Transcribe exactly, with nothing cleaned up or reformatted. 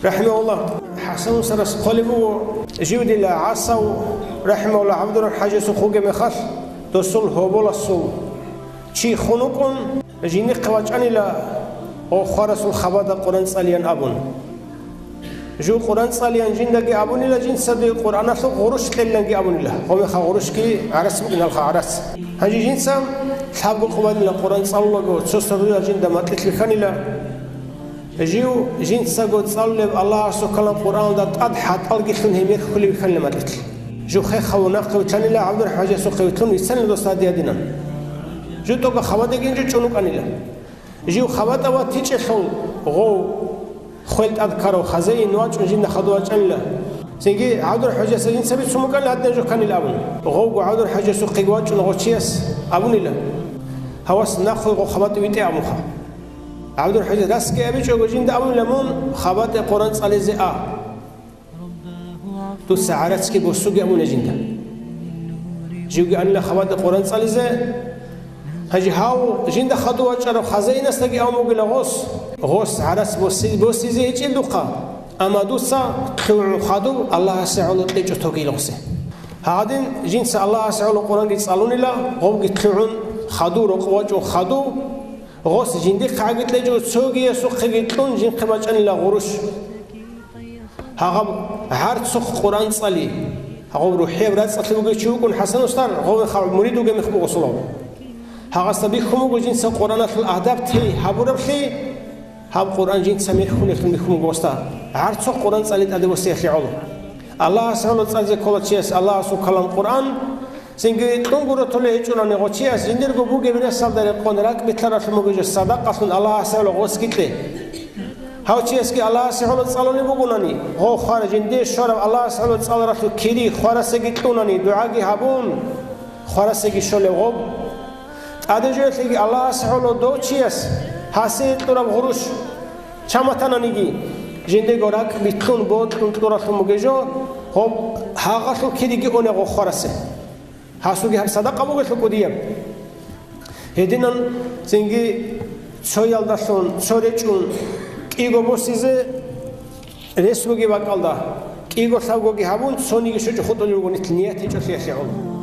Рахимагьуллагь, ХӀасан устарас хъвалеб буго, жив дила гӀасав, рахимагьуллагь, ГӀабдурахӀман хӀажиясухъ вугеб мехалъ, досул гьоболасул чи хун вукӀун, жиндихъе вачӀанила гъов хварасул хабада Къуран цӀалиян абун. Жив Къуран цӀалиян жиндаги абунила, жинца дуе Къураналъул гъурущ кьелиланги абунила, гъомеха гъурущги гӀарац букӀиналха гӀарац. Гьанже жинца лъабго къо балила Къуран цӀалулаго, цо сордоялъ жинда макьилъ бихьанила. Жив жинцаго цӀалулеб Аллагьасул калам Къуръаналда тӀад хӀатӀалги лъун гьеб мехалъ хъулеб бихьанила макьилъ. Жив хехго нахъе вилълъанила, ГӀабдурахӀман хӀажиясухъе вилълъун вицанила дос гьадиядинан. Жив тӀокӀаб хабаде гьанже чӀун вукӀанила. Жив хабатӀа ватичӀелъул гъов хвел тӀад ккарав хазаин вачӀун жинда хадув вачӀанила. Цинги ГӀабдурахӀман хӀажияс жинца бицун букӀанила гьадинаб жо кканила абун. Гъовго ГӀабдурахӀман хӀажиясухъеги вачӀун гъов чияс абунила: «Гьавас нахъе гъов хабатӀа витӀе», – абунха. ГӀабдурахӀман хӀажияс расги абичӀого жинда абунила: «Мун хабатӀе Къуран цӀализе а. Дуца гӀарацги босуге», – абуна жинда. Живги анила хабатӀе Къуран цӀализе. Гьанже гьав жинда хадув вачӀарав хазаинасдаги абун бугила гъос: «Гъос гӀарац боси-, босизе гьечӀилдухъа, амма дуца лъугӀун хадув Аллагьасе гӀоло кьечӀо тогила гъосе». Гьадин жинца Аллагьасе гӀоло Къуранги цӀалунила, гъовги лъугӀун хадув, рокъов вачӀун хадув, гъос жиндихъ гӀаги кьечӀого цогиясухъеги кьун жинхъе бачӀанила гъурущ. Гьагъаб гӀарцухъ Къуран цӀали. Гьагъаб рухӀияб рацӀцӀалъи бугев чи вукӀун ХӀасан устар, гъове хаб мурид вугев мех буго солав. Гьагъасда бихьун буго жинца Къураналъул адаб тей гьабураблъи, гьаб Къуран жинца мехьулелъун бихьун буго гъосда. ГӀарцухъ Къуран цӀали тӀаде босиялъе гӀоло. Аллагьас гӀоло цӀализе ккола чияс Аллагьасул калам Къуран, цинги кьун гуро толей гьечӀунани гъочияс жиндирго бугеб ресалда рекъон ракӀ битлъаралъун бугеб жо садакъалъун Аллагьасе гӀоло гъосги кье. Гьав чиясги Аллагьасе гӀоло цӀалулеб бугунани, гъов хвара жиндие щвараб Аллагьасе гӀоло цӀаларалъул кири хварасеги кьунани, дугӀаги гьабун, хварасеги щолев гъоб. ТӀаде жоялъеги Аллагьасе гӀоло дов чияс гьасе кьураб гъурущ чаматананиги, жиндего ракӀ битлъун бокьун кьуралъун бугеб жо, гъоб гьагъалъул кириги уне гъов хварасе. Гьасулги гьаб садакъа бугелъул кӀудияб. Гьединан цинги цоялдалъун цо речӀун кӀиго босизе рес бугеб бакӀалда, кӀиго лъабгоги гьабун, цониги щвечӀо хутӀулел руго нилъ ният гьечӀолъиялъе гӀоло.